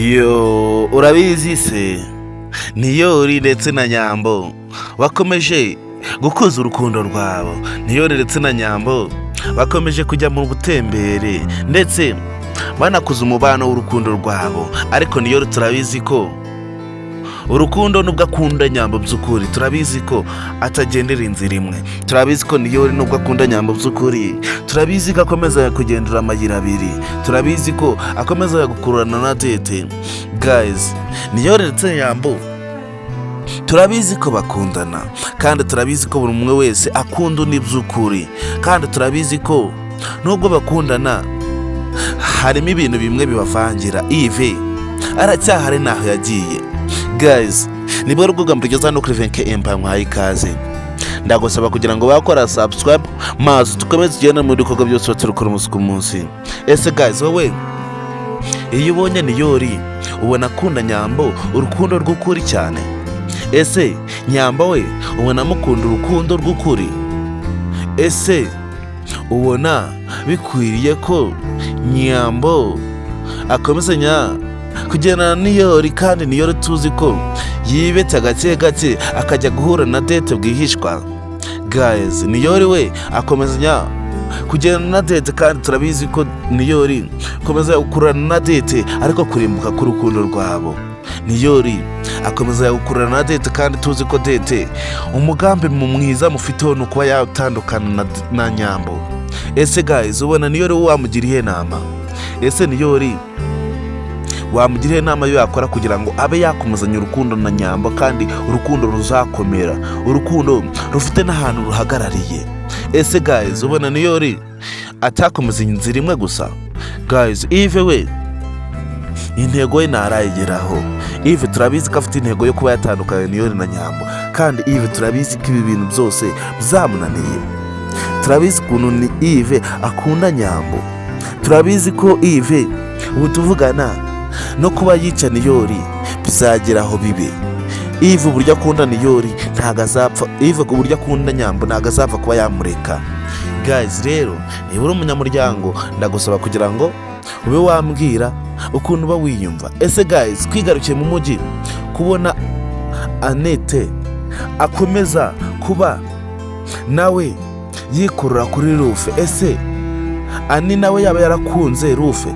Yo, urabizi se, Niyori ndetse na Nyambo bakomeje gukuza urukundo rwabo. Niyori ndetse na Nyambo bakomeje kujya mu butembere ndetse banakuza umubano w'urukundo rwabo. Ariko Niyori turabizi ko urukundo, nubwo akunda Nyambo by'ukuri, turabizi ko atagendera inzira imwe. Turabizi ko Niyori, nubwo akunda Nyambo by'ukuri, turabizi ko akomeza kugendera amayira abiri. Turabizi ko akomeza gukururana na Dete. Guys, Niyori ndetse na Nyambo turabizi ko bakundana, kandi turabizi ko buri umwe wese akunda undi by'ukuri, kandi turabizi ko nubwo bakundana harimo ibintu bimwe bibavangira. Ive aracyahari, ntaho yagiye. Guys, nibwo rwego mbigeze hano kuri Venke Empire, mwahaye ikaze. Ndagusaba kugira ngo bakora subscribe maze dukomeze tugende mu bikorwa byose turukora umunsi ku munsi. Ese guys, wowe iyo ubonye Niyori ubona akunda Nyambo urukundo rw'ukuri cyane? Ese Nyambo we ubona amukunda urukundo rw'ukuri? Ese ubona bikwiriye ko Nyambo akomezanya kugendana Niyori, kandi Niyori tuzi ko yibetse gake gake akajya guhura na Dete bwihishwa? Guys, Niyori we akomezanya kugendana na Dete, kandi turabizi ko Niyori akomeza gukururana na Dete, ariko kurimbuka k'urukundo rwabo. Niyori akomeza gukururana na Dete, kandi tuzi ko Dete umugambi mu mwiza mufiteho ni ukuba yatandukana na Nyambo. Ese guys, ubona Niyori we wamugira iyihe nama? Ese Niyori wamugira inama yo yakora kugira ngo abe yakomezanya urukundo na Nyambo, kandi urukundo ruzakomera, urukundo rufite n'ahantu ruhagarariye? Ese guys, ubona Niyori atakomeza inzira imwe gusa? Guys, Ive we intego ye ntarayigeraho. Ive turabizi ko afite intego yo kuba yatandukanye Niyori na Nyambo, kandi Ive turabizi ko ibi bintu byose byamunaniye. Turabizi ukuntu ni Ive akunda Nyambo. Turabizi ko Ive ubu tuvugana no kuba yica Niyori bizagera aho bibe. Ive uburyo akunda Niyori ntabwo azapfa, Ive uburyo akunda Nyambo ntabwo azapfa kuba yamureka. Guys, rero niba uri umunyamuryango, ndagusaba kugira ngo ube wambwira ukuntu uba wiyumva. Ese guys, twigarukiye mu mujyi, kubona Anete akomeza kuba nawe yikurura kuri Rufe, ese Ani nawe yaba yarakunze Rufe?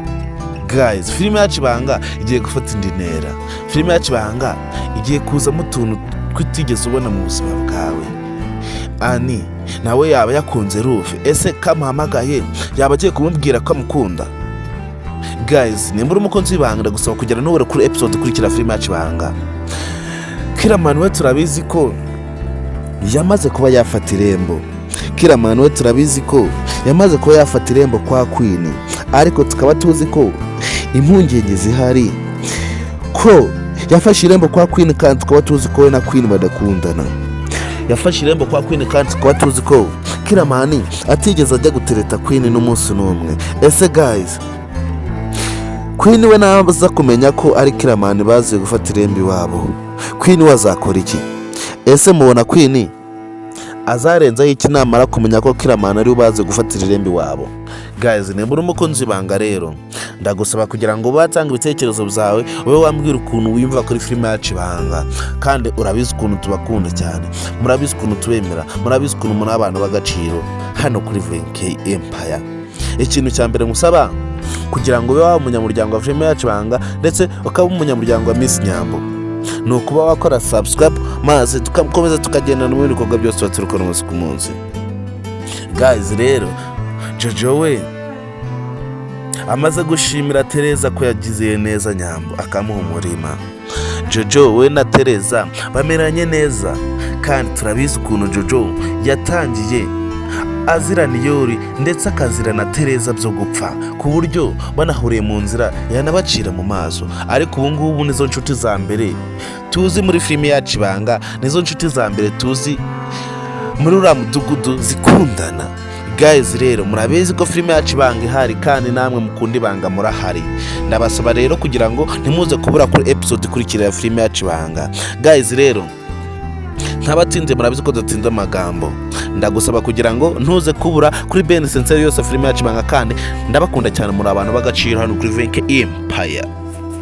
Guys, filime yacu Ibanga igiye gufata indi ntera. Filime yacu Ibanga igiye kuzamo utuntu twutigeze ubona mu buzima bwawe. Ani nawe yaba yakunze Rufe? Ese kamuhamagaye yaba agiye kumubwira ko amukunda? Guys, nimba uri umukunzi w'Ibanga, ndagusaba kugera nubura kuri episode ikurikira filime yacu Ibanga. Kiramani we turabizi ko yamaze kuba yafata irembo. Kiramani we turabizi ko yamaze kuba yafata irembo kwa Queen, ariko tukaba tuzi ko impungenge zihari ko yafashe irembo kwa Queen, kandi tukaba tuzi ko we na Queen badakundana. Yafashe irembo kwa Queen, kandi tukaba tuzi ko Kiramani atigeze ajya gutereta Queen n'umunsi n'umwe. Ese guys, Queen we naza kumenya ko ari Kiramani baziye gufata irembo iwabo, Queen we azakora iki? Ese mubona Queen azarenzaho iki namara kumenya ko Kiramani ariwe bazi gufatira irembo iwabo? Guys, nimba uri umukunzi ibanga rero, ndagusaba kugira ngo ube watanga ibitekerezo byawe, ube wambwira ukuntu wiyumva kuri filime yacu Ibanga. Kandi urabizi ukuntu tubakunda cyane, murabizi ukuntu tubemera, murabizi ukuntu muri abantu b'agaciro hano kuri Venke Empire. Ikintu cya mbere musaba kugira ngo ube waba umunyamuryango wa filime yacu Ibanga ndetse ukaba umunyamuryango wa Miss Nyambo ni ukuba wakora subscribe, maze tugakomeza tukagendana mu bikorwa byose tuba turi gukora umunsi ku munsi. Guys, rero Jojo we amaze gushimira Tereza ko yagize neza Nyambo akamuha umurima. Jojo we na Tereza bameranye neza, kandi turabizi ukuntu Jojo yatangiye azira Niyori ndetse akazira na Tereza byo gupfa, ku buryo banahuriye mu nzira yanabacira mu maso. Ariko ubu ngubu nizo nshuti za mbere tuzi muri filime yacu Ibanga, nizo nshuti za mbere tuzi muri uriya mudugudu zikundana. Guys, rero murabizi ko filime yacu Ibanga ihari, kandi namwe mukunda Ibanga murahari. Ndabasaba rero kugira ngo ntimuze kubura kuri episode ikurikira ya filime yacu Ibanga. Guys, rero ntabatinze, murabizi ko dutinze amagambo. Ndagusaba kugira ngo ntuze kubura kuri Ben Senseri yose filime yacu Ibanga, kandi ndabakunda cyane, muri abantu b'agaciro hano kuri Venke Empire.